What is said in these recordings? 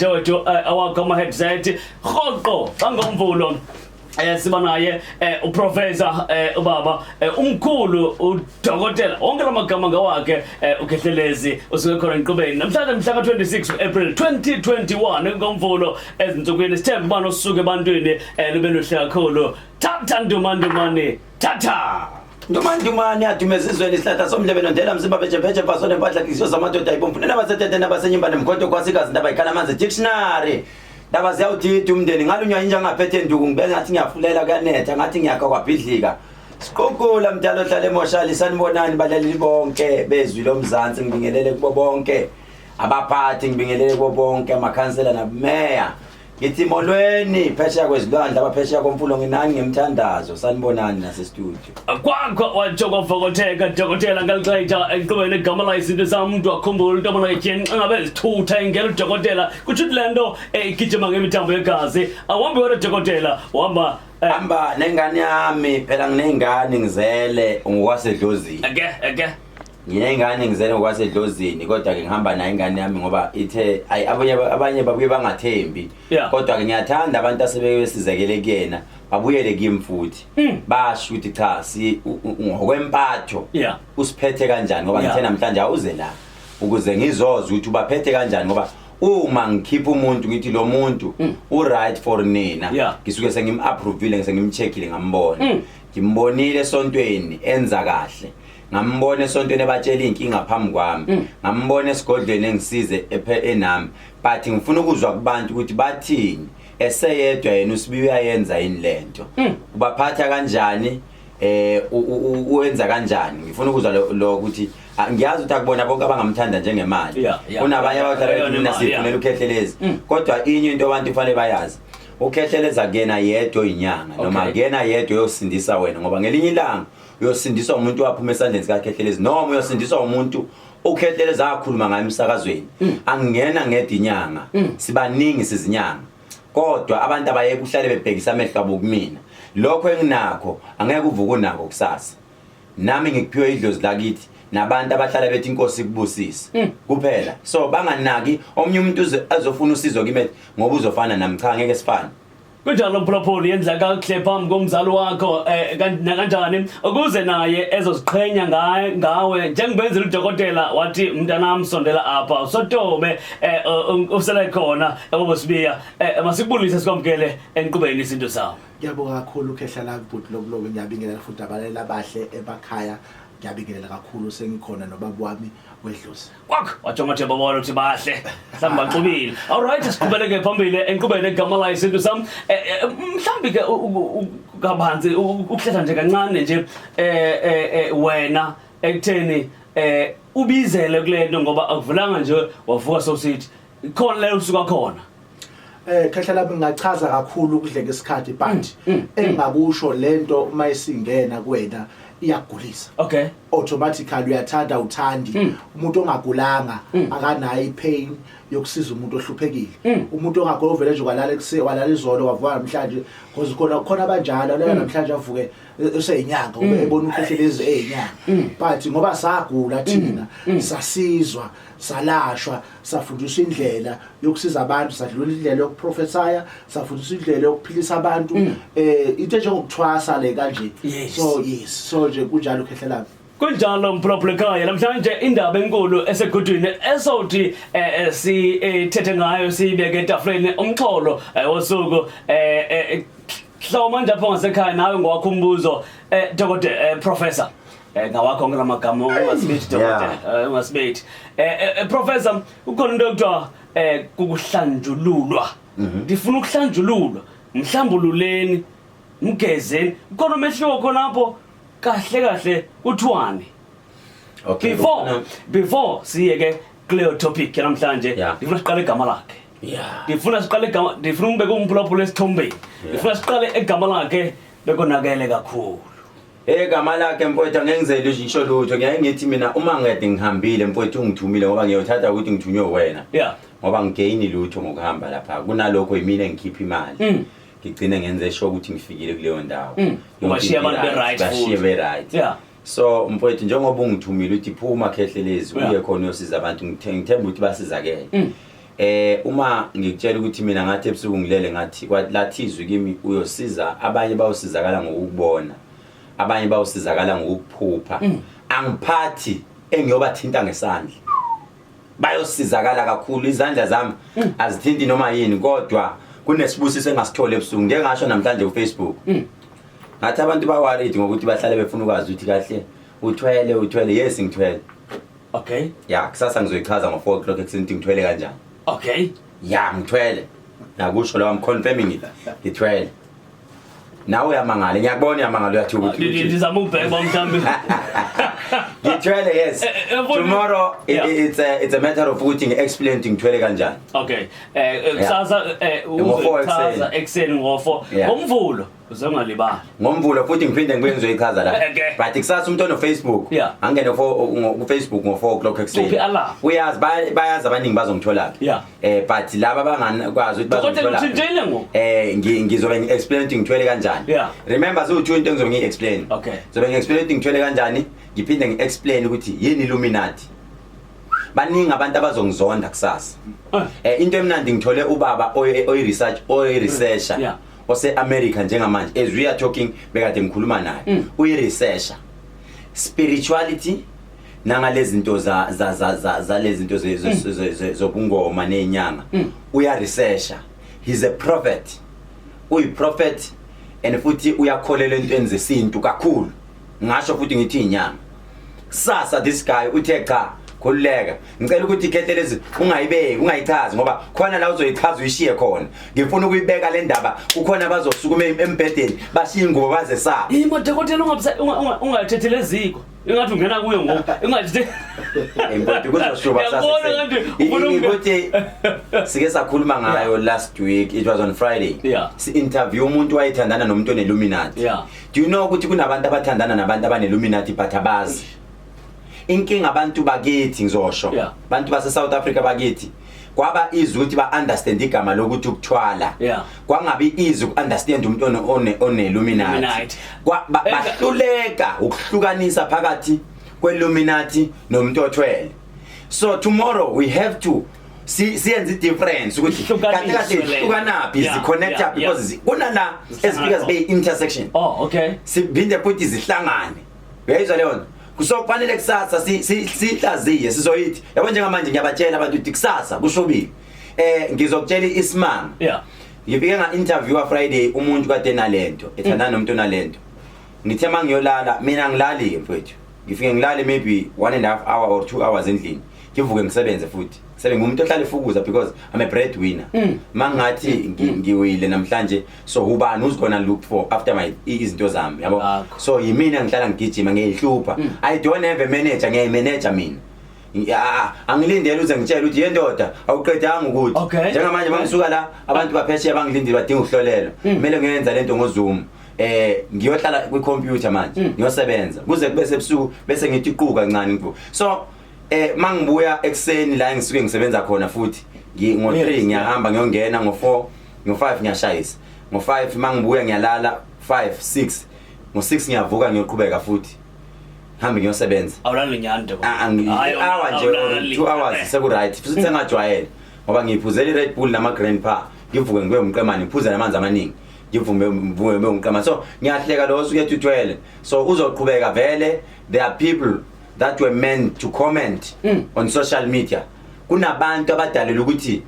Siphethe wethu awakho ama-headset rhoqo xa ngomvulo siba naye uprofessor ubaba umkhulu udokotela, wonke la magama ngawakhe, uKhehlelezi usuke khona enqubeni namhlanje mhla ka-26 April 2021 ngomvulo ezinsukwini. Sithemba uba nosuku ebantwini lube luhle kakhulu. Thatha ndumandumani, thatha. Ndumandumane adume ezizweni, isihlahla somdlebe nondela mzimba bejebheje mfaso nempahla nhliziyo zamadoda ibomvu nabasetete nabasenyimba nemkhonto kwasikazi ndaba ikhala amanzi dictionary ndaba ziyawudida umndeni ngalunywa inja ngaphethe nduku ngibe ngathi ngiyafulela kuyanetha ngathi ngiyakha kwabhidlika siqukula mdala ohlala emoshali. Sanibonani balaleli bonke bezwi lomzansi, ngibingelele kubo bonke abaphathi, ngibingelele kubo bonke amakhansela nabumeya, ngithi molweni phesheya kwezilwandle, abaphesheya komfulo, nginani ngemthandazo. Sanibonani nasestudio. Kwakho watsho kwavokotheka dokotela ngalixesha enqubeni igama layo izinto zam umntu akhumbula into yobana tyeni xa ngabe zithutha ingena udokotela, kutsho ukuthi le nto igijima ngemithambo yegazi. Awuhambi wedwa dokotela, uhamba Hamba nengane yami phela, nginengane ngizele ngokwasedlozini. Eke Nginengane ngizele ngokwasedlozini, kodwa ke ngihamba nayo ingane yami ngoba ithe ayi abanye babuye bangathembi. Kodwa ke ngiyathanda abantu asebesizekele kuyena babuyele kimi futhi basho ukuthi cha, si ngokwempatho usiphethe kanjani, ngoba ngithe namhlanje awuze la ukuze ngizozwa ukuthi ubaphethe kanjani, ngoba uma ngikhipha umuntu ngithi lo muntu u-right for nina, ngisuke sengim-approvile, sengimcheckile, ngambona. Ngimbonile esontweni enza kahle, ngambona esontweni ebatshela iy'nkinga phambi kwami, ngambona esigodlweni engisize enami, but ngifuna ukuzwa kubantu ukuthi bathini eseyedwa yena uSibiya, uyayenza yini lento, ubaphatha kanjani, uwenza kanjani. Ngifuna ukuzwa lo ukuthi ngiyazi ukuthi akubona bonke abangamthanda njengemali. Kunabanye abahlala bethi mina Eyona imali, sifunela uKhehlelezi, kodwa inye into abantu kufanele bayazi, uKhehlelezi akuyena yedwa oyinyanga noma akuyena yedwa uyosindisa wena, ngoba ngelinye ilanga uyosindiswa umuntu waphuma esandleni sikaKhehlelezi noma uyosindiswa umuntu uKhehlelezi akhuluma ngayo emsakazweni. Angingena ngedwa inyanga, sibaningi sizinyanga, kodwa abantu abaye kuhlale bebhekisa amehlo abo kumina. Lokho enginakho angeke uvuke unako kusasa. Nami ngikuphiwe idlozi lakithi nabantu abahlala bethi inkosi ikubusise kuphela, so banganaki omunye umuntu azofuna usizo kimi ngoba uzofana nami. Cha, ngeke sifane. Kunjalo mphulaphuli, yenza kakuhle phambi komzali wakho nakanjani ukuze naye ezoziqhenya ngawe njengobenzela udokotela wathi mntanam sondela apha usotobe usele khona ebobosibiya. Masikubulise sikwamukele enqubeni isinto sawo. Ngiyabonga kakhulu khehla lami bhuti Lobulobe, ngiyabingelela futhi abalaleli abahle emakhaya. Ngiyabingelela kakhulu, sengikhona nobaba wami wedlozi. Kwakho watsho ngathi babona ukuthi bahle mhlawumbe baxubile. Alright, siqhubeleke phambili enqubeni egama layo isintu sam. Mhlawumbe ke kabanzi ukuhlela nje kancane nje wena ekutheni ubizele kule nto, ngoba akuvulanga nje wavuka sowusithi khona leyo usuka khona. Khehla lami, ngingachaza kakhulu ukudleka isikhathi, but engingakusho, lento uma isingena kuwena iyagulisa. Automatically uyathanda uthandi. Umuntu ongagulanga akanayo ipain yokusiza umuntu ohluphekile. Umuntu ongagula uvele nje walala ekuseni, walala izolo, wavuka namhlanje, because khona abanjalo, alala namhlanje avuke useyinyanga ube ebona uKhehlelezi eyinyanga. But ngoba sagula thina, sasizwa, salashwa, safundiswa indlela yokusiza abantu, sadlula indlela yokuprofesaya, safundiswa indlela yokuphilisa abantu, into enjengokuthwasa le kanje. So yes, so nje kunjalo khehla lami. Kunjalo mphulaphula ekhaya, namhlanje indaba enkulu esegudwini esothi sithethe ngayo siyibeke etafuleni, umxholo wosuku hloma manje apho ngasekhaya nawe ngowakho umbuzo, dokotela, professor, ngawakho ngala magama, ungasibethi dokotela, ungasibethi. Professor, kukhona into ekuthiwa kukuhlanjululwa. Ndifuna ukuhlanjululwa, mhlambululeni, mgezeni, kukhona umehluko khonapho? Kahle kahle kuthiwani? Okay. Before siye ke kuleyo topic namhlanje, ndifuna siqale igama lakhe. Ndifuna siqale igama, ndifuna umbeke umphulaphula esithombeni. Ndifuna siqale egama lakhe, bekonakele kakhulu. Egama lakhe mfowethu angeke ngizele ngisho lutho. Ngiyaye ngithi mina uma ngede ngihambile mfowethu, ungithumile ngoba ngiyothatha ukuthi ngithunywe wena. Ngoba ngigeyini lutho ngokuhamba lapha. Kunalokho yimina engikhipha imali. Ngigcine ngenze sure ukuthi ngifikile kuleyo ndawo. Yonke Ubashiye into abantu i-right, be-right bashiye futhi. be-right. So mfowethu, njengoba ungithumile uthi phuma Khehlelezi uye khona uyosiza abantu, ngithemba ukuthi basizakele. Uma ngikutshela ukuthi mina ngathi ebusuku ngilele ngathi lathi izwi kimi uyosiza abanye bayosizakala ngokukubona abanye bayosizakala ngokukuphupha. Angiphathi engiyobathinta ngesandla. Bayosizakala kakhulu izandla zami azithinti noma yini kodwa kunesibusiso engasithola ebusuku. Ngeke ngasho namhlanje ku Facebook. Ngathi abantu ba worried ngokuthi bahlale befuna ukwazi ukuthi kahle uthwele uthwele yes ngithwele. Okay. Ya kusasa ngizoyichaza ngo 4 o'clock ekuseni ukuthi ngithwele kanjani. Okay. Ya ngithwele. Nakusho lo I'm confirming it. Ngithwele. Nawe uyamangala ngiyakubona uyamangala uyathuka ukuthi. Ndizama ukubheka uba mhlawumbi. Ngithwele yes. Tomorrow it's a matter of ukuthi ngi-explain ukuthi ngithwele kanjani. Okay. Kusasa uzochaza ekuseni ngo4. Ngomvulo. Uze ungalibali. Ngomvulo futhi ngiphinde ngibuye ngizoyichaza la. Okay. But kusasa umuntu ono Facebook angene ku Facebook ngo 4 o'clock ekuseni. Uphi alarm? Uyazi bayazi abaningi bazongithola. But laba abangakwazi ukuthi bazongithola. Dokotela uthintile ngoku. Ngizobe ngi-explain ukuthi ngithwele kanjani. Remember ziwu-two into engizobe ngiyi-explain. Okay. Ngizobe ngi-explain ukuthi ngithwele kanjani, ngiphinde ngi-explain ukuthi yini Illuminati. Baningi abantu abazongizonda kusasa. Into emnandi ngithole ubaba oyi research oyi researcher ose America njengamanje as we are talking bekade ngikhuluma naye uyi researcher spirituality nangalezi zinto za za za za lezi zinto zobungoma nezinyanga uya researcher he's a prophet uyi prophet and futhi uyakholelwa entweni zesintu kakhulu ngasho futhi ngithi inyanga kusasa this guy uthe cha khululeka ngicela ukuthi ikhehle lezi ungayibeki ungayichazi ngoba khona la uzoyichaza uyishiye khona ngifuna ukuyibeka le ndaba kukhona abazosukuma embhedeni bashiye ingubo bazesaba Yimo dokotela ungathethele eziko ingathi ungena kuyo ngoku ingathi Impothi kuzoshuba Uyabona kanti ufuna ukuthi sike sakhuluma ngayo last week it was on Friday si interview umuntu wayethandana nomuntu oneluminati. Do you know ukuthi kunabantu abathandana nabantu abaneluminati but abazi inkinga abantu bakithi ngizosho bantu base South Africa bakithi kwaba easy ukuthi ba understand igama lokuthi ukuthwala kwangabi easy uku understand umuntu one oneluminati bahluleka ukuhlukanisa phakathi kweluminati nomuntu othwele. So tomorrow we have to siyenze i-difference ukuthi kahle kahle ihlukanaphi zi-connecta because kunala ezifika zibe i-intersection. Oh okay. Siphinde futhi zihlangane. Uyayizwa leyo nto? So kufanele kusasa sihlaziye sizoyithi yabo njengamanje ngiyabatshela abantu ukuthi kusasa kushobile. Ngizokutshela isimanga. Ngifike nga-interviewa Friday umuntu kade nalento ethandana nomuntu onalento. Ngithe mangiyolala mina ngilali mfowethu. Ngifike ngilale maybe 1.5 hour or 2 hours endlini. Ngivuke ngisebenze futhi. Sebe ngumuntu ohlala efukuza because I'm a breadwinner. Mangathi ngiwile namhlanje so ubani who's gonna look for after my izinto zami yabo. So yimina ngihlala ngigijima ngiyihlupha. I don't have a manager ngiyayimanager mina. Angilindele uze ngitshele ukuthi yendoda awuqedanga ukuthi njengamanje mangisuka la abantu baphesheya bangilindile badinga ukuhlolelwa. Kumele ngiyenza lento ngo Zoom. Ngiyohlala kwi computer manje ngiyosebenza kuze kube sebusuku bese ngithi iquka kancane ngivuke. So mangibuya ekseni la ngisuke ngisebenza khona futhi ngo 3 ngiyahamba ngiyongena ngo 4 ngo 5 ngiyashayisa ngo 5 mangibuya ngiyalala 5 6 ngo 6 ngiyavuka ngiyoqhubeka futhi ngihambe ngiyosebenza. Awulali nyani nto. Hour nje 2 hours seku right futhi sengajwayele ngoba ngiphuzela i Red Bull nama Grandpa ngivuke ngibe umqemane ngiphuze namanzi amaningi ngivume ngivume umqemane so ngiyahleka lo osuke ethi uthwele so uzoqhubeka vele there are people that were meant to comment on social media. Kunabantu abadalelwe ukuthi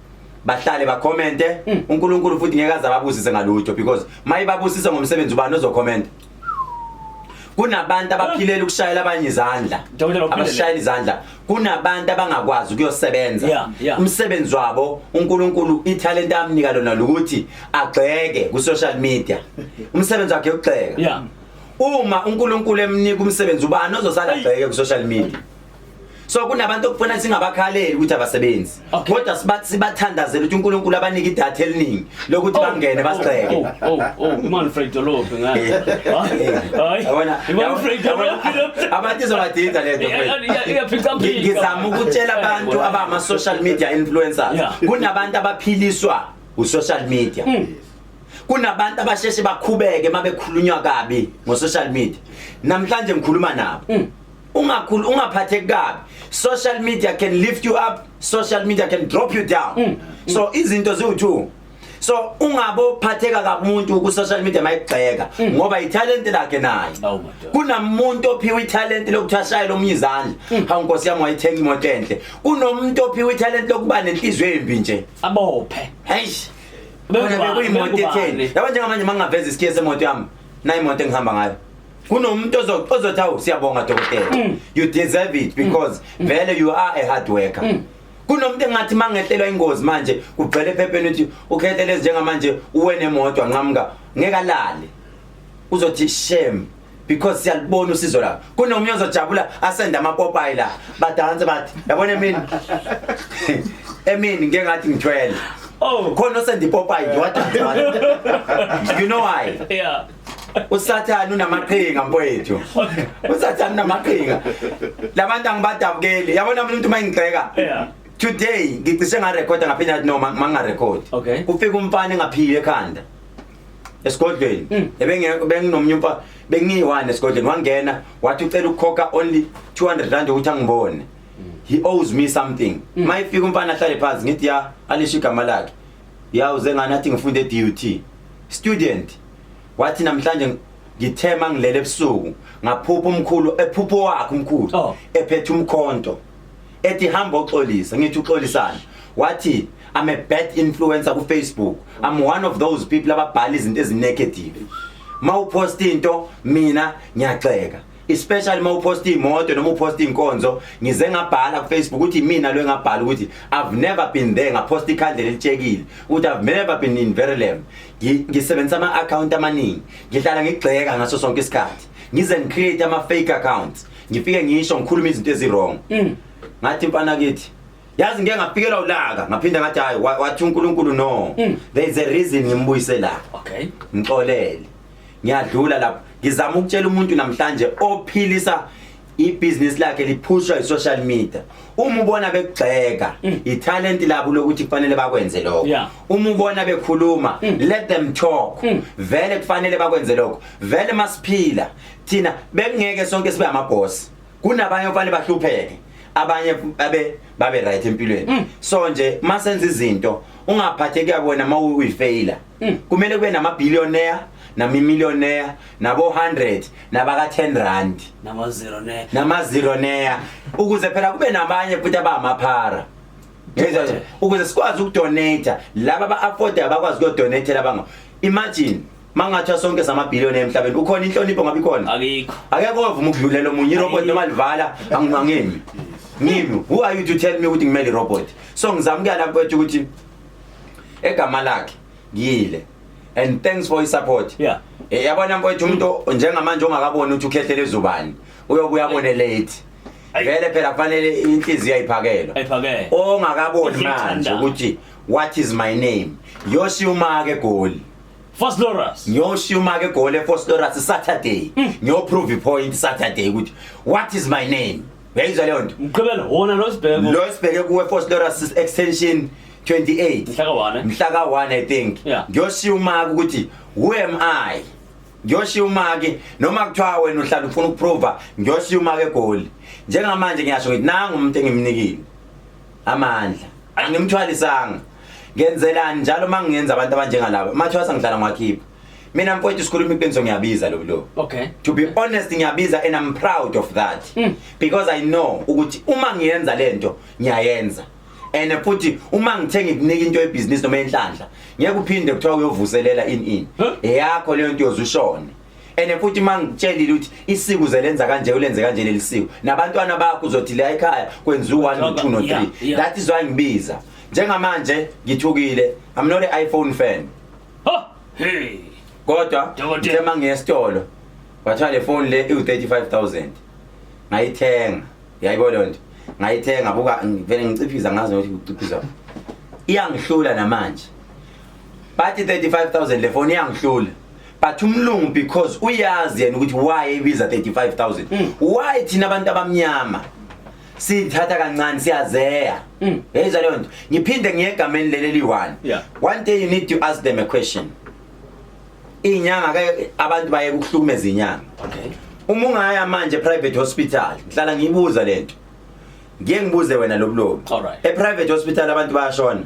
bahlale bacommente uNkulunkulu futhi ngeke aze ababusise ngalutho because mayibabusisa ngomsebenzi ubani ozocomment. Kunabantu abaphilela ukushayela abanye izandla abashayela izandla kunabantu abangakwazi ukuyosebenza umsebenzi wabo uNkulunkulu italent amnika lona ukuthi agxeke ku social media umsebenzi wakhe ukugxeka. Uma uNkulunkulu emnika umsebenzi ubani ozosala agxeke ku social media. So kunabantu okufuna singabakhaleli ukuthi abasebenzi kodwa sibathandazela ukuthi uNkulunkulu abanike idatha eliningi lokuthi bangene basigxeke. Manfred Dolophi ngaye. Hayi. Manfred Dolophi. Abantu izobadinda lento. Ngizama ukutshela abantu abama social media influencers kunabantu abaphiliswa u social media. Kunabantu abasheshe bakhubeke mabekhulunywa kabi ngo social media. Namhlanje ngikhuluma nabo. Ungakhulu, ungaphatheki kabi. Social media can lift you up, social media can drop you down. So izinto ziwu2. So ungabo phatheka kabi umuntu ku social media mayigxeka ngoba italent lakhe naye. Awu, madoda. Kunamuntu ophiwe italent lokuthi ashayele omunye izandla. Hawu Nkosi yami, wayithenga imoto enhle. Kunomuntu ophiwe italent lokuba nenhliziyo embi nje. Abophe. Hey. Khona bekuyimoto etheni. Yabo, njengamanje mangingaveza isikhiye semoto yami, na imoto engihamba ngayo. Kunomuntu ozothi, "Awu, siyabonga dokotela. You deserve it because vele you are a hard worker." Kunomuntu engathi mangehlelwa ingozi manje kugcwele ephepheni ukuthi uKhehlelezi njengamanje uwe nemoto anqamuka, ngeke alale. Uzothi shame because siyalibona usizo lakho. Kunomunye ozojabula asenda amapopayi la badanse bathi yabona emini emini ngeke ngathi ngithwele. Khona osenda ipopayi nje wadansa wathi. You know why? Yeah. Usathane unamaqhinga, mfowethu. Usathane unamaqhinga. Labantu angibadabukeli. Yabona umuntu mayingigxeka. Today ngicishe ngarekhoda, ngaphinda ngathi no, mangarekhodi. Kufika umfana engaphili ekhanda esigodlweni. Ebengeke benginomnye umfana, bengiyi-one esigodlweni, wangena wathi ucela ukukhokha only R200 ukuthi angibone. He owes me something. Mayifika umfana ahlale phansi, ngithi ya, alisho igama lakhe. Ya, uze ngani? Athi ngifunde e-DUT. Student. Wathi namhlanje ngithema ngilele ebusuku ngaphupha umkhulu, ephupho wakhe umkhulu ephethe umkhonto, ethi hamba uxolisa. Ngithi uxolisana? Wathi I'm a bad influencer ku Facebook. I'm one of those people ababhala izinto ezinegative. Mawupost into mina ngiyagxeka, especially mawupost imoto noma upost inkonzo. Ngize ngabhala ku Facebook ukuthi mina lo engabhala ukuthi I've never been there, ngapost ikhandlela elitshekile ukuthi I've never been in Verulam. Ngisebenzisa ama account amaningi, ngihlala ngigxeka ngaso sonke isikhathi, ngize ngicreate ama fake accounts, ngifike ngisho ngikhuluma izinto ezi-wrong. Ngathi mfana kithi, yazi ngeke ngafikelwa ulaka, ngaphinda ngathi hayi, wathi uNkulunkulu no, there is a reason ngimbuyise la. Ngixolele, ngiyadlula lapho. Ngizama ukutshela umuntu namhlanje ophilisa ibhizinisi lakhe liphushwa i-social media, uma ubona bekugxeka, italent labo lokuthi kufanele bakwenze lokho. Uma ubona bekhuluma, let them talk. Vele kufanele bakwenze lokho. Vele masiphila thina bekungeke sonke sibe amabhosi. Kunabanye kufanele bahlupheke, abanye abe babe right empilweni. So nje masenza izinto, ungaphatheki wena uma uyifaila. Kumele kube nama billionaire, nama millionaire, nabo 100, nabaka R10. Nama-zero ne. Nama zillionaire, ukuze phela kube nabanye futhi abamaphara. Ngezwa nje, ukuze sikwazi ukudonate laba aba-afford, abakwazi ukuyodonate labanga. Imagine mangathiwa sonke samabhiliyoni emhlabeni, ukhona inhlonipho ngabe ikhona? Akikho. Akekho ovuma ukudlulela omunye. Irobot noma livala, angingimi ngimi. Who are you to tell me ukuthi ngimele irobot? So ngizama ukuya lapho mfethu ukuthi egama lakhe ngiyile, and thanks for support. Yabona mfethu, umuntu njengamanje ongakaboni ukuthi uKhehlelezi ubani, uyobuya abone late. Vele phela kufanele inhliziyo ayiphakelwa. Ayiphakele. Ongakaboni manje Iyithanda. ukuthi what is my name, yoshiya umake eGoli. Vosloorus. Ngiyoshiya umake eGoli eVosloorus Saturday. Ngiyoprove point Saturday ukuthi what is my name. Uyayizwa leyo nto? Mgqibelo wona lo sibheko. Lo sibheke kuwe, Vosloorus Extension 28. Mhla ka-1, eh? Mhla ka-1, I think. Ngiyoshiya umake ukuthi who am I. Ngiyoshiya umake noma kuthiwa wena uhlala ufuna ukuprova. Ngiyoshiya umake eGoli. Njengamanje ngiyasho ngithi nangu umuntu engimnikile amandla, angimthwalisanga. Ngenzelani njalo uma ngingenza abantu abanjengalaba mathwasa ngihlala ngiwakhipha mina mfowethu. Sikhuluma iqiniso, ngiyabiza lo lo. To be honest, ngiyabiza and I'm proud of that because I know ukuthi uma ngiyenza lento ngiyayenza, and futhi uma ngithe ngikunika into yebhizinisi noma enhlanhla, ngeke uphinde kuthiwa uyovuselela in eyakho leyo nto, yozushone. And futhi uma ngikutshelile ukuthi isiko uzelenza kanje, ulenze kanje leli siko, nabantwana bakho uzothi la ekhaya kwenziwa 1 no 2 no 3. That is why ngibiza. Njengamanje ngithukile, I'm not an iPhone fan. Ha hey. Kodwa Dokotela. ngithe mangiye esitolo kwathiwa le phone le iwu-35000, ngayithenga. Yayibona leyo nto, ngayithenga. Buka, vele ngiciphiza ngazi nokuthi kuciphiza, iyangihlula namanje. Bathi 35000 le phone iyangihlula, but umlungu because uyazi yena ukuthi why ebiza 35000, why thina abantu abamnyama sithatha kancane, siyazeya. Yayizwa leyo nto? Ngiphinde ngiye egameni leli eliyi-one. One day you need to ask them a question. Iy'nyanga ke, abantu baye ukuhlukumeza inyanga. Uma ungaya manje private hospital, ngihlala ngiyibuza lento. Ngiye ngibuze wena lobulobi. Alright. E private hospital abantu bayashona.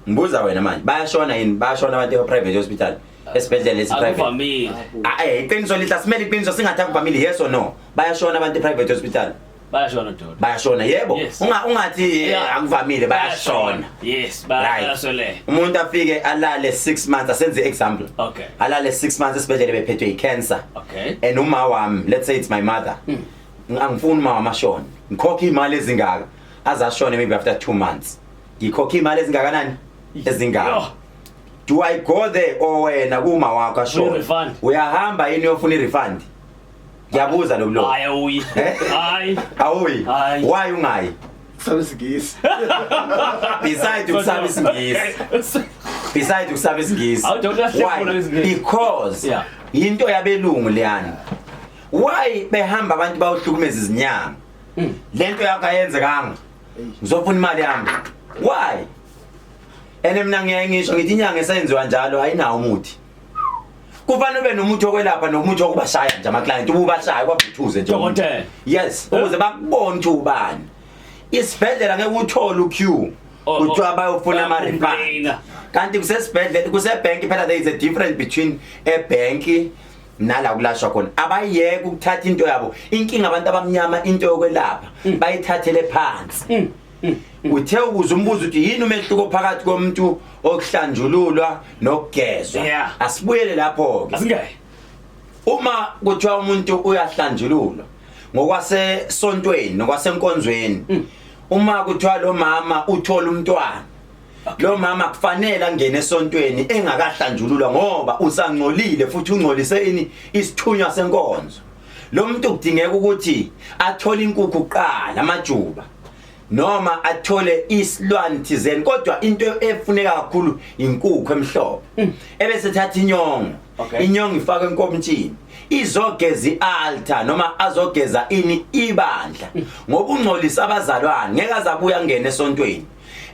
Ngibuza wena manje, bayashona yini? Bayashona abantu e private hospital? Esibhedlela esi private. Akuvamile. Ah eh iqiniso lihle simele iqiniso singathi akuvamile yes or no. Bayashona abantu e private hospital. Bayashona dodo. Bayashona yebo. Yes. Unga ungathi Yeah. akuvamile bayashona. Yes, Right. bayasweleka. Umuntu afike alale 6 months asenze example. Okay. Alale 6 months esibhedlela bephethwe icancer. Okay. And uma wami, let's say it's my mother. Angifuni uma wami ashone. Ngikhokha imali ezingaka. Azashone maybe after 2 months. Ngikhokha imali ezingakanani? Ezingaka. Yo. Do I go there or wena kuma wakho ashone? Uyi-refund. Uyahamba yini uyofuna i-refund? Ngiyabuza lo mlomo. Hayi awuyi. Eh? Hayi. Awuyi. Hayi. Why ungayi? Sabe isingisi. Besides ukusaba isingisi. Besides ukusaba isingisi. Awu, Dr. Why? Hlekula isingisi. Because Yeah. into yabelungu leyana. Why behamba abantu bayohlukumeza izinyanga? Lento yakho ayenzekanga. Ngizofuna imali yami. Why? Ene mina ngiyaye ngisho ngithi inyanga esenziwa njalo ayinawo umuthi. Kufanele ube nomuthi okwelapha nomuthi okubashaya nje ama client ubashaya kwabuthuze nje. Dokotela. Yes, ukuze bakubone ukuthi ubani. Isibhedlela ngeke uthole uQ. Oh, Kuthiwa oh, bayofuna ama refund. bayacomplaina. Kanti kusesibhedlela kusebank phela there is a difference between a bank nala kulashwa khona. Abayeke ukuthatha into yabo. Inkinga abantu abamnyama into yokwelapha bayithathele phansi. Uthe ukuze umbuzo uthi yini umehluko phakathi komuntu okuhlanjululwa nokugezwa. Yeah. Asibuyele lapho ke. Asingeke. Uma kuthiwa umuntu uyahlanjululwa ngokwasesontweni nokwasenkonzweni uma kuthiwa lo mama uthola umntwana lo mama kufanele angene esontweni engakahlanjululwa ngoba usangcolile futhi ungcolise ini isithunywa senkonzo. Lo muntu kudingeka ukuthi athole inkukhu kuqala amajuba noma athole isilwane thizeni kodwa into efuneka kakhulu inkukhu emhlophe ebese thatha inyongo. Okay. Inyongo ifakwe enkomitshini izogeza ialtar noma azogeza ini ibandla ngoba ungcolisa abazalwane ngeke azabuya angene esontweni.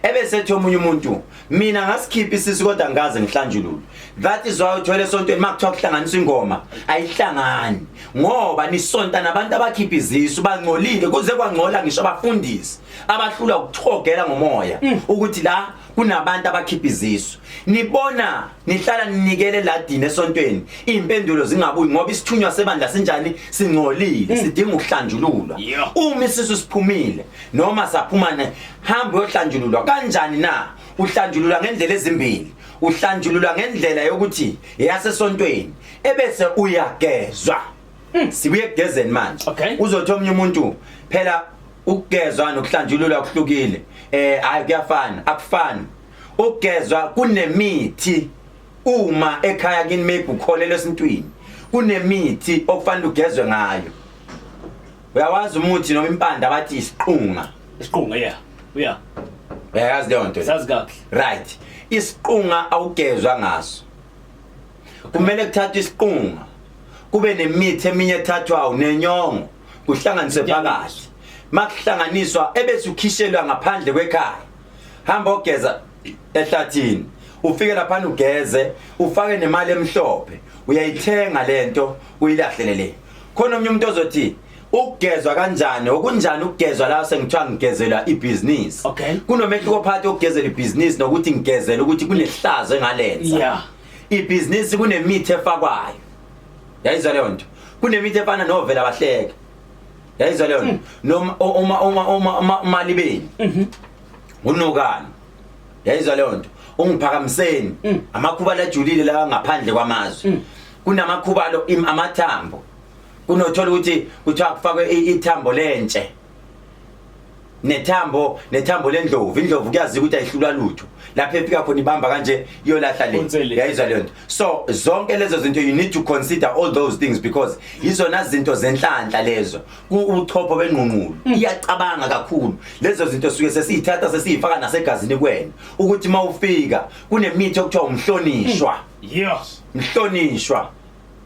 Ebese ethi omunye umuntu mina ngasikhipha isisu kodwa ngaze ngihlanjululwe. That is why uthole esontweni makuthiwa kuhlanganiswa ingoma ayihlangani ngoba nisonta nabantu abakhipha izisu bangcolile kuze kwangcola ngisho abafundisi abahlulwa ukuthogela ngomoya ukuthi la kunabantu abakhipha izisu. Nibona nihlala ninikele ladini esontweni impendulo zingabuyi ngoba isithunywa sebandla sinjani singcolile sidinga ukuhlanjululwa. Yeah. Uma isisu siphumile noma saphuma ne hamba uyohlanjululwa kanjani na? Uhlanjululwa ngendlela ezimbili. Uhlanjululwa ngendlela yokuthi eyasesontweni ebese uyagezwa. Sibuye ekugezeni manje. Okay. Uzothi omunye umuntu phela ukugezwa nokuhlanjululwa kuhlukile. Hayi kuyafana, akufani. Ukugezwa kunemithi uma ekhaya kini maybe ukholelwa esintwini. Kunemithi okufanele ugezwe ngayo. Uyawazi umuthi noma impande abathi isiqunga. Isiqunga yeah. Yeah. Uyayazi leyo nto? Sazi kahle. Right. Isiqunga awugezwa ngaso. Kumele kuthathwe isiqunga. Kube nemithi eminye ethathwayo nenyongo kuhlanganiswe phakathi. Makuhlanganiswa ebese ukhishelwa ngaphandle kwekhaya. Hamba ogeza ehlathini. Ufike lapha ugeze, ufake nemali emhlophe. Uyayithenga lento uyilahlele le. Khona omunye umuntu ozothi ukugezwa kanjani okunjani ukugezwa la sengithiwa ngigezelwa ibhizinisi. Okay. Kunomehluko phakathi kokugezela ibhizinisi nokuthi ngigezele ukuthi kunehlazo engalenza. Yeah. Ibhizinisi kunemithi efakwayo. Yayizwa leyo nto. Kunemithi efana novela bahleka. Yayizwa leyo nto. Noma uma uma uma uma umalibeni. Unokani. Yayizwa leyo nto. Ungiphakamiseni. Amakhuba lajulile la ngaphandle kwamazwe. Kunamakhubalo amathambo. Kunothola ukuthi kuthiwa kufakwe ithambo lentshe. Nethambo nethambo lendlovu. Indlovu kuyaziwa ukuthi ayihlulwa lutho. Lapho efika khona ibamba kanje iyolahla le. Unsele. Yayizwa leyo nto. So zonke lezo zinto you need to consider all those things because izona zinto zenhlanhla lezo. Ubuchopho bengqungqulu iyacabanga kakhulu. Lezo zinto suke sesiyithatha sesiyifaka nasegazini kuwena ukuthi mawufika kunemithi okuthiwa umhlonishwa. Yes. Mhlonishwa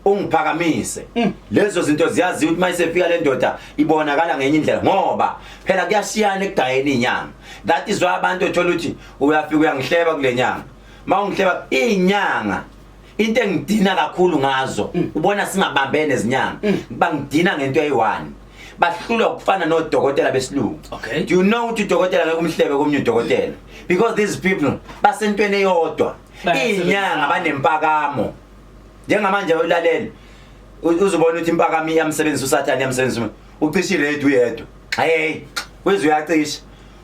ungiphakamise. Lezo zinto ziyaziwa ukuthi mayisefika le ndoda ibonakala ngenye indlela ngoba phela kuyashiyana ekugayeni inyanga. That is why abantu othola ukuthi uyafika uyangihleba kule nyanga. Mawungihleba inyanga Into engidina kakhulu ngazo ubona singabambene izinyanga bangidina ngento eyi-one bahlulwa ukufana nodokotela besilungu. Do you know ukuthi udokotela ngeke umhlebe komunye udokotela because these people basentweni eyodwa. Izinyanga banempakamo njengamanje ulalela uzobona ukuthi impakamo iyamsebenzisa uSathane, iyamsebenzisa ucisha iredio uyedwa, hey wezwe uyacisha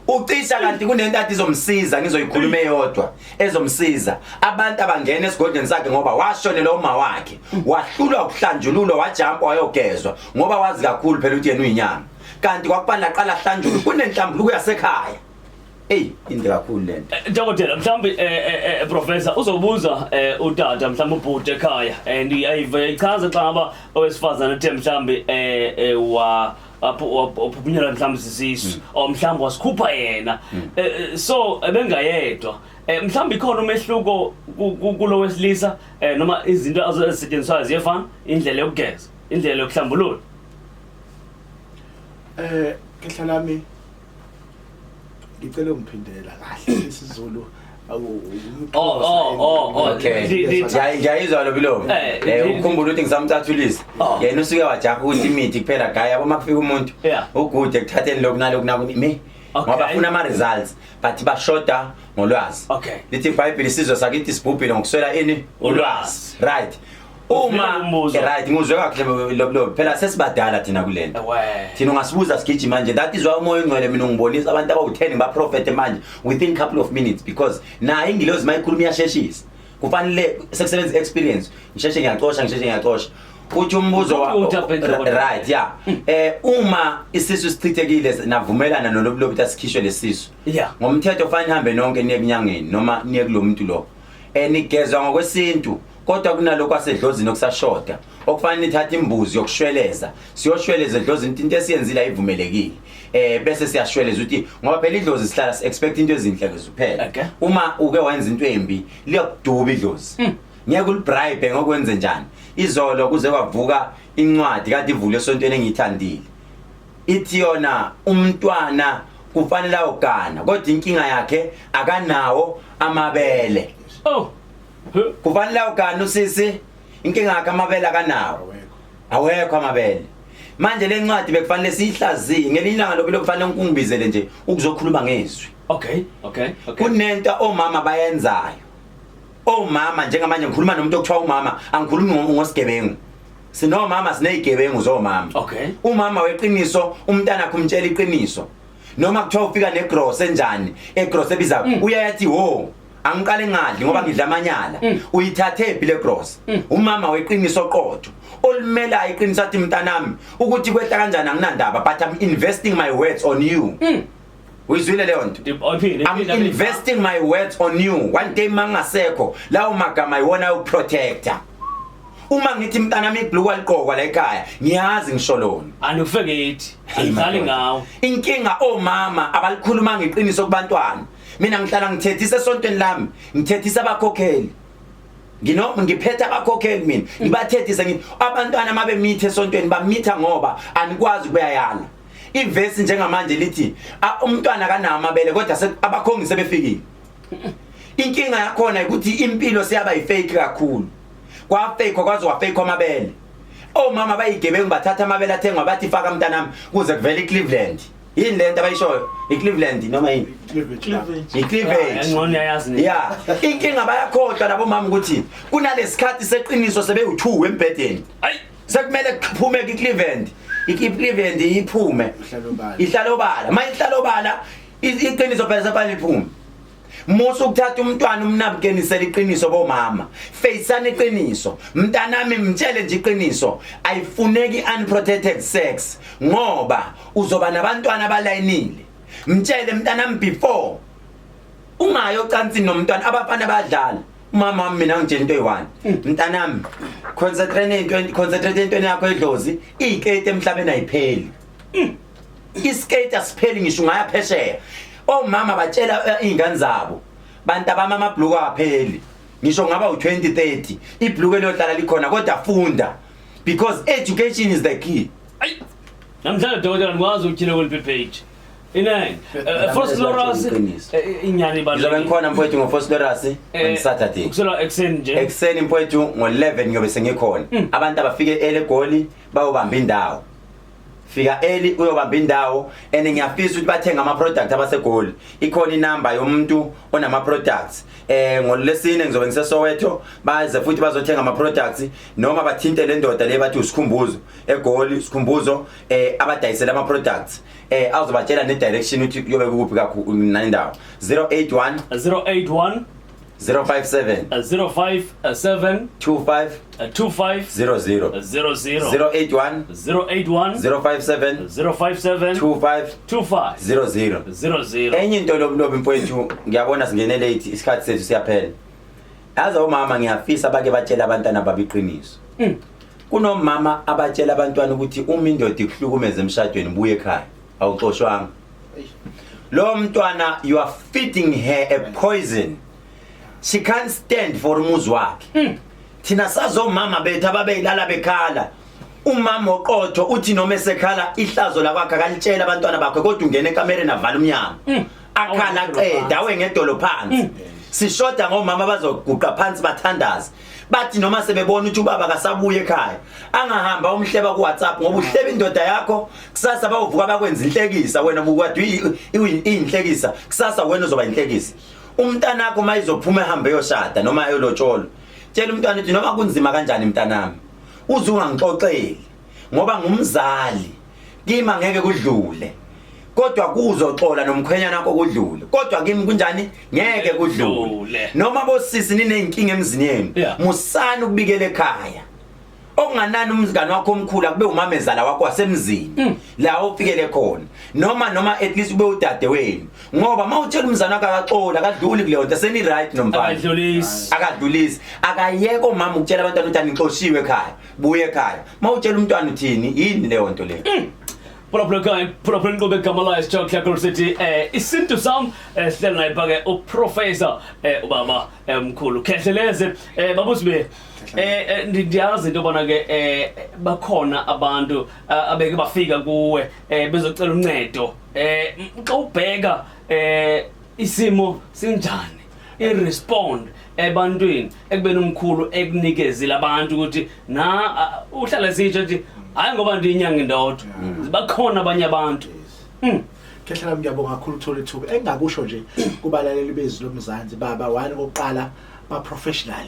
ucisha, kanti kunento athi izomsiza, ngizoyikhuluma eyodwa ezomsiza. Abantu abangena esigodlweni sakhe ngoba washonela uma wakhe, wahlulwa ukuhlanjululwa, wajampa wayogezwa ngoba wazi kakhulu phela ukuthi yena uyinyanga, kanti kwakufanele aqala ahlanjulwe kunenhlambuluko yasekhaya. Ey, inde kakhulu lento. Dokotela, mhlawumbe professor uzobuza utata, mhlawumbe ubhuti ekhaya, and ayichaza xa ngaba owesifazane ethe mhlawumbe wa waphuphunyelwa mhlawumbe sisisu or mhlawumbe wasikhupha yena, so ebengayedwa, mhlawumbe ikhona umehluko kulo wesilisa, noma izinto ezisetshenziswayo ziyefana, indlela yokugeza, indlela yokuhlambulula? Khehla lami, ngicela ungiphindela kahle isiZulu. Oh. Okay. Ngiyayizwa lo bilomo. Ukukhumbula ukuthi ngisamcathulisa. Yena usuke wajaha ukuthi imithi kuphela gaya yabo makufika umuntu ugude ekuthatheni lokhu nalokhu naku mi ngoba afuna ama results but bashoda ngolwazi. Lithi iBhayibheli isizwe sakithi sibhubhile ngokuswela ini? Ulwazi. Right. Uma Umbuzo. Right, ngizwe kahle lo phela sesibadala thina kulento. Ewe. Thina ungasibuza sigijima nje. That is why umoya ongcwele mina ungibonisa abantu abawu-10 ngibaprofete manje within couple of minutes because nayo ingilozi mayikhuluma iyasheshisa. Kufanele sekusebenza experience. Ngisheshe ngiyacosha, ngisheshe ngiyacosha. Uthi umbuzo wa Uthi aphendule kodwa. Right, yeah. Uma isisu sichithekile navumelana nolobulobu ukuthi asikhishwe lesisu. Ngomthetho kufanele nihambe nonke niye kunyangeni noma niye kulo muntu lo. Nigezwa ngokwesintu kodwa kunalokho asedlozini okusashoda okufanele nithathe imbuzi yokushweleza, siyoshweleza edlozini into esiyenzile ayivumelekile, bese siyashweleza ukuthi ngoba phela idlozi sihlala si-expect into ezinhle ke kuphela. Uma uke wenza into embi liyakuduba idlozi, ngeke ulibribe ngokwenze njani. Izolo kuze kwavuka incwadi kade ivulwe esontweni engiyithandile, ithi yona umntwana kufanele ayogana kodwa inkinga yakhe akanawo amabele. Oh. Kufanele ayogana usisi, inkinga yakhe amabele akanawo, awekho amabele. Manje le ncwadi bekufanele siyihlaziye ngelinye ilanga lobe kufanele ngikungibizele nje ukuzokhuluma ngezwi. Kunento omama bayenzayo, omama njengamanje ngikhuluma nomuntu okuthiwa umama, angikhulumi ngosigebengu, sinomama, sinezigebengu zomama. Umama weqiniso umntana akhe umtshela iqiniso noma kuthiwa ufika negross enjani, egross ebizayo, uyayathi wo angiqale ngadli ngoba ngidla amanyala. Uyithathe phi le gross? Umama weqiniso qotho olimelayo iqiniso athi mntanami ukuthi kwehla kanjani anginandaba, but I'm investing my words on you. Uyizwile leyo nto? Iphinde. I'm investing my words on you. One day mangasekho, lawo magama iwona ayokuprotecta. Uma ngithi mntanami ibhluku aliqokwa la ekhaya, ngiyazi ngisho lona. Andifekethi. Hey, Andidlali madoda. ngawo. Inkinga omama abalikhuluma ngeqiniso kubantwana. Mina ngihlala ngithethisa esontweni lami, ngithethisa abakhokheli. Ngino ngiphethe abakhokheli mina, ngibathethise ngithi abantwana mabemithe esontweni bamitha ngoba anikwazi ukuyayala. Ivesi njengamanje lithi umntwana kanawo amabele kodwa abakhongi sebefikile. Inkinga yakhona ukuthi impilo siyaba yifake kakhulu. Kwa fake kwaze wa fake amabele. Omama bayigebengu bathatha amabele athengwa bathi faka mntanami kuze kuvele iCleveland. Yini lento abayishoyo? iCleveland noma yini? iCleveland. Ngcono uyayazi ne. Yeah. Inkinga bayakhohlwa labo mama ukuthi kunalesikhathi seqiniso sebewu2 embhedeni. Ayi. Sekumele kuphume iCleveland. iCleveland iphume. Ihlala obala. Ihlala obala. Mayihlala obala iqiniso phela sefanele iphume. Musa ukuthatha umntwana umnabukenisela iqiniso bomama. Faceani iqiniso. Mntanami mtshele nje iqiniso. Ayifuneki unprotected sex ngoba uzoba nabantwana abalayinile. Mtshele mntanami before ungayo ocansini nomntwana, abafana bayadlala. Umama wami mina ngitshela into eyi-one, mntanami concentrate entweni, concentrate entweni yakho edlozi. Iy'keti emhlabeni ayipheli, iskate asipheli ngisho ungaya phesheya. Omama batshela iy'ngane zabo, bantu abami amabhluku awapheli ngisho ngaba u-20 30, ibhluku eliyohlala likhona, kodwa funda because education is the key. Ayi. Namhlanje dokotela ngikwazi ukutyhila kweliphi page. Inene. Vosloorus Iqiniso. inyani Ngizobe ibalulekile. ngikhona mfowethu ngo-Vosloorus on Saturday. Kusela ekuseni nje. Ekuseni mfowethu ngo-11 ngiyobe sengikhona. Abantu abafike early eGoli bayobamba indawo. Fika early uyobamba indawo and ngiyafisa ukuthi bathenge ama-product abaseGoli. Ikhona inamba yomuntu onama-products. NgoLwesine ngizobe ngiseSoweto baze futhi bazothenga ama-products noma bathinte le ndoda le bathi uSikhumbuzo eGoli Sikhumbuzo abadayisela ama-products. Azobatshela ne-direction ukuthi kuyobe kukuphi kakhulu nendawo. 081 081 057 057 25 25 00 00 081 081 057 057 25 25 00. 00. Enye into lobulobi mfowethu, ngiyabona singene late, isikhathi sethu siyaphela. Yazi omama ngiyafisa bake batshela abantwana babo iqiniso. Kunomama abatshela abantwana ukuthi uma indoda ikuhlukumeza emshadweni buye ekhaya, awuxoshwanga. Lo mntwana you are feeding her a poison. She can't stand for umuzi wakhe. Thina sazomama bethu ababeyilala bekhala. Umama oqotho uthi noma esekhala ihlazo lakwakhe akalitshela abantwana bakhe kodwa ungena ekamereni avala umnyango. Akhala qeda awe ngedolo phansi. Sishoda ngomama bazoguqa phansi bathandaze. Bathi noma sebebona ukuthi ubaba akasabuye ekhaya, angahamba umhleba ku WhatsApp ngoba uhleba indoda yakho, kusasa bawuvuka bakwenza inhlekisa wena ubukade uyinhlekisa, kusasa wena uzoba inhlekisa. Umntanakho mayizophuma ehambe eyoshada noma ayolotsholwa, tshela umntwana ukuthi noma kunzima kanjani mntanami, uze ungangixoxeli ngoba ngumzali kimi angeke kudlule. Kodwa kuzoxola nomkhwenyana wakho kudlule. Kodwa kimi kunjani ngeke kudlule. Noma bosisi nineyinkinga emzini yenu, musani ukubikela ekhaya. Okunganani umzingane wakho omkhulu akube umamezala wakho wasemzini la ofikele khona, noma at least ube udade wenu, ngoba mawutshela umzana wakho akaxola akadluli kuleyo nto, seni right nomfana akadlulisi akadlulisi. Akayeke umama ukutshela abantwana ukuthi anixoshiwe ekhaya, buye ekhaya. Mawutshela umntwana uthini, yini leyo nto leyo? Phulaphula inkqubo egama layo Sitsho sithi isintu sam, sihleli naye pha ke uProfessor ubaba mkhulu Khehleleze. Babusibe, ndiyazi into yobana ke bakhona abantu abeke bafika kuwe bezocela uncedo. Xa ubheka isimo sinjani, i-respond ebantwini ekubeni umkhulu ekunikezile abantu ukuthi na uhlale sitsho nje hayi ngoba ndiyinyanga indodwa, bakhona abanye abantu. Khehla lami, ngiyabonga kakhulu uthola ithuba. Engingakusho nje kubalaleli bezwi lomzansi, baba one kokuqala ba professional,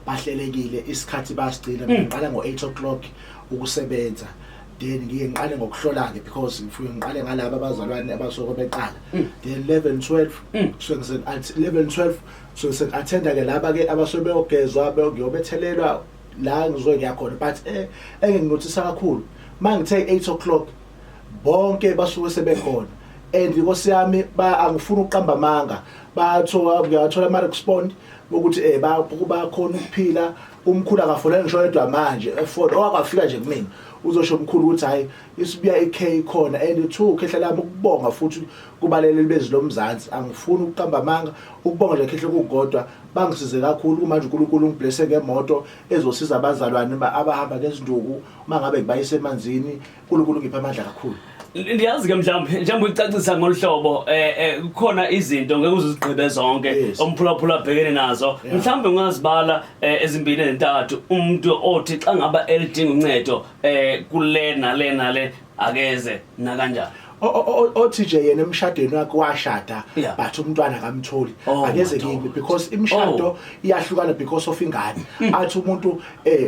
bahlelekile, isikhathi basigcina. Ngiqala ngo8 o'clock ukusebenza, then ngiye ngiqale ngokuhlola ke because ngifike ngiqale ngalabo abazalwane abasuke beqala, then 11 12 kusuke ngise 11 12 so seng-attenda ke laba ke abasuke beyogezwa, beyobethelelwa la ngizoke ngiyakhona. But enginginothisa kakhulu, mangithe 8 o'clock bonke basuke sebekhona and inkosi yami ba angifuni ukuqamba amanga, bathola ngiyathola ama respond ukuthi bakhona ukuphila. Umkhulu akafonela ngisho yedwa manje efona owakafika nje kumina uzosho umkhulu ukuthi hayi isibuya iK khona. And two, khehla lami, ukubonga futhi kubaleleli bezwi lomzansi, angifuni ukuqamba amanga, ukubonga nje khehla kukodwa, bangisize kakhulu. Kumanje uNkulunkulu ungiblesse ngemoto ezosiza abazalwane abahamba ngezinduku mangabe ngibayise emanzini. uNkulunkulu ngipha amandla kakhulu. Ndiyazi ke mhlawumbe njengoba ucacisa ngolhlobo kukhona izinto ngeke uzizigqibe zonke omphulaphula abhekene nazo, mhlawumbe ungazibala ezimbili ezintathu umuntu othi xa ngaba elidinga uncedo kule nale nale akeze nakanjani. Othi nje yena emshadweni wakhe washada but umntwana akamtholi, akeze kimi because imishado iyahlukana because of ingane. Athi umuntu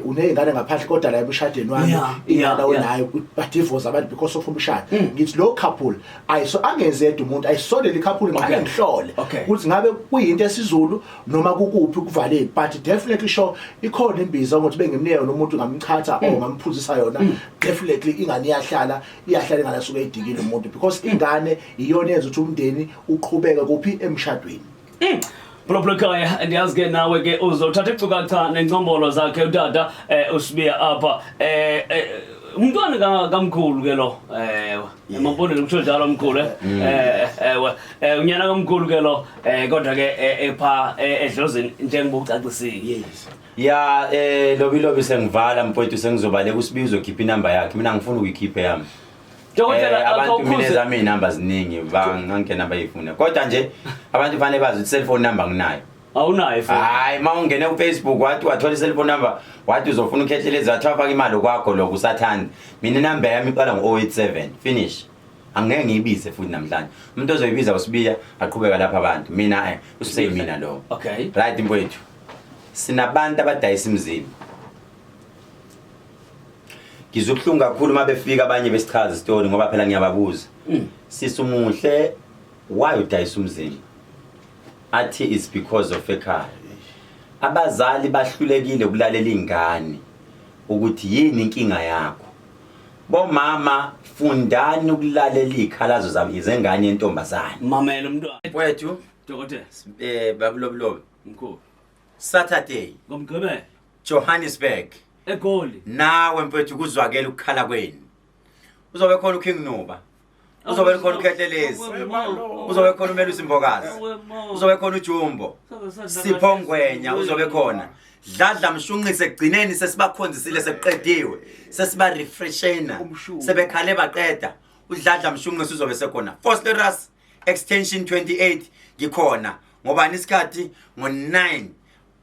unezingane ngaphandle kodwa la emshadweni wami ingane onayo, ba divorce abantu because of umshado. Ngithi lo couple ayiso angeze umuntu ayisondele couple ngiqale ngihlole ukuthi ngabe kuyinto esizulu noma kukuphi kuvalile, but definitely sure ikhona imbiza ukuthi bengimnike yona umuntu ngamchatha or ngamphuzisa yona, definitely ingane iyahlala, iyahlala ingane asuke edikile umuntu because ingane iyona yenza ukuthi umndeni uqhubeke kuphi emshadweni. Phulaphula ekhaya, ndiyazi ke nawe ke uzothatha inkcukacha nengcombolo zakhe utata usibiya apha, umntwana kamkhulu ke lo, emaboneni kutsho njalo mkhulu, ewe, unyana kamkhulu ke lo, kodwa ke epha edlozini njengoba ucacisile. Yes. Ya, lobi lobi sengivala mfowethu, sengizobaleka. Usibiya uzokhipha inamba yakhe, mina ngifuna ukuyikhipha yami. Dokotela, Eh, abantu mina akawukhuze. ezami iy'namba ziningi bangangena bayifuna kodwa nje abantu fanele bazi ukuthi cellphone number nginayo. Awunayo ifoni. Hayi, uma ungene ku-Facebook wathi wathola i-cellphone number, wathi uzofuna uKhehlelezi, wathi wafaka imali kwakho lokho usathanda. Mina inamba yami iqala ngo-087, finish. Angeke ngiyibize futhi namhlanje. Umuntu ozoyibiza uSibiya, aqhubeka lapha abantu. Mina useyimina lowo. Right mfowethu, sinabantu abadayisa imizimba. Ngizwa ubuhlungu kakhulu uma befika abanye besichaza isitori, ngoba phela ngiyababuza, "Sisi umuhle, why udayisa umzimba?" Athi it's because of ekhaya abazali bahlulekile ukulalela ingane ukuthi yini inkinga yakho. Bomama, fundani ukulalela izikhalazo zami izengane yentombazane. Mamela umntwana. Wethu. Dokotela. Babulobulobe. Mkhulu. Saturday. Ngomgqibelo. Johannesburg. EGoli. Nawe mfethu kuzwakela ukukhala kwenu. Uzobe khona uKing Nuba, uzobe khona uKhehlelezi, uzobe khona uMelusi Mbokazi, uzobe khona uJumbo Sipho Ngwenya, uzobe khona Dladla Mshunqise. Ekugcineni sesibakhonzisile, sekuqediwe, sesiba refreshena, sebekhale baqeda. UDladla Mshunqise uzobe sekhona Vosloorus Extension 28. Ngikhona ngobani isikhathi? Ngo-9.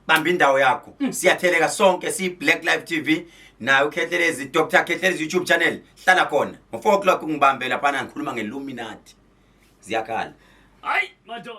Bamba indawo yakho. Siyatheleka sonke, siyi Black Life TV nayo uKhehlelezi, Dr Khehlelezi YouTube channel. Hlala khona ngo-4 o'clock, ungibambe laphana, ngikhuluma ngeLuminati. Ziyakhala. Hayi madoda.